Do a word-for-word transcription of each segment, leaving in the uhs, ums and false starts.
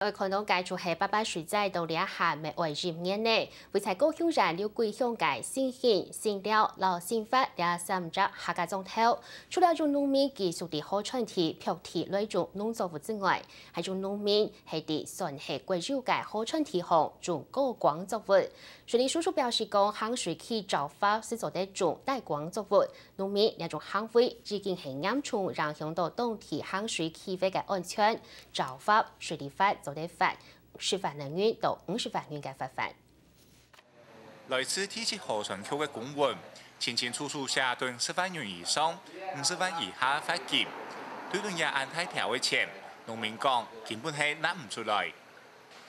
愛看到个就係八八水災到這下乜愛十年呢，位在高雄縣六龜鄉个新興、新寮摎新發這三隻客家庄頭，除了有農民繼續在河川地、覆地來種農作物之外，還有農民係在算係國有个河川地項種高光作物。水利署就表示講，限水區照法係做得種帶光作物，農民這種行為已經係嚴重影響到當地限水區域个安全，照法水利法做得罰 十萬銀到五十萬銀个罰款。來自第七河川局个公文，清清楚楚寫對十萬元以上、五十萬以下罰金。對於這恁大條个錢，農民講根本係拿毋出來。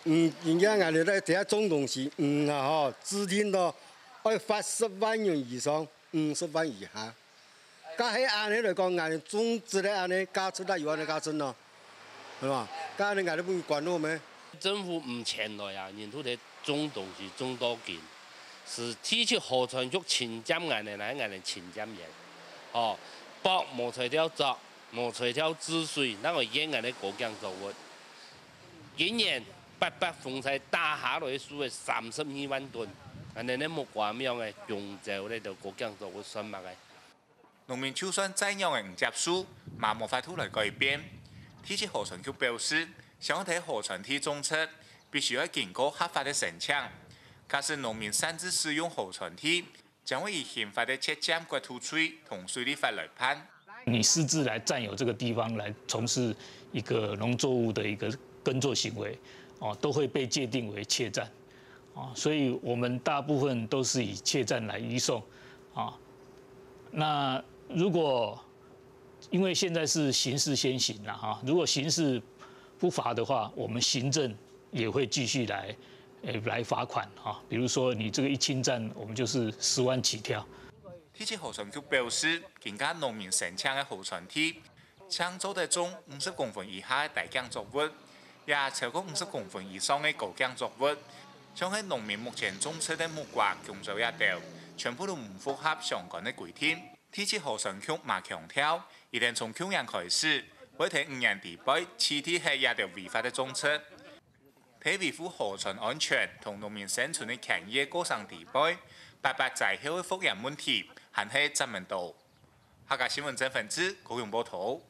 嗯，人家𠊎兜在這種東西，嗯啊吼，指定到愛罰十萬元以上、五十萬以下。該係恁樣來講，𠊎兜種植个恁樣價值啦，有恁樣價值咯，係嘛？該恁樣𠊎兜分管好咩？政府毋前來啊，人都在種東西種到緊，係第七河川局侵佔𠊎兜，乃𠊎兜侵佔佢。哦，駁無材料作，無材料治水，哪會怨𠊎兜高景作物？今年八八風災打下來个樹仔三十二萬噸，𠊎兜个木瓜、瓮仔、弓蕉咧，都高景作物算麼个？ 農民就算再仰仔毋接受，嘛無法度來改變。第七河川局表示，想要在河川地種植，必須愛經過合法个申請。假使農民擅自使用河川地，將會以刑法个撤佔國土罪同水利法來判。你私自來佔有這個地方來從事一個農作物的一個耕作行為，哦，都會被界定為侵佔。 啊，所以我們大部分都是以侵佔來移送。啊，那如果，因為現在是刑事先行了哈，如果刑事不罰的話，我們行政也會繼續來，呃，來罰款哈。比如說你這個一侵佔，我們就是十萬起跳。第七河川局表示，今个農民申請个河川地， 淨做得種五十公分以下个低景作物，也超過五十公分以上个高景作物，像係農民目前種植个木瓜、弓蕉這兜，全部都毋符合相關个規定。第七河川局嘛強調，一旦從舊年開始，會在五年底背取締忒這兜違法个種植。在維護河川安全同農民生存个權益个過程底背，八八災後个復原問題還係嶄毋到。客家新聞曾文志，高雄報導。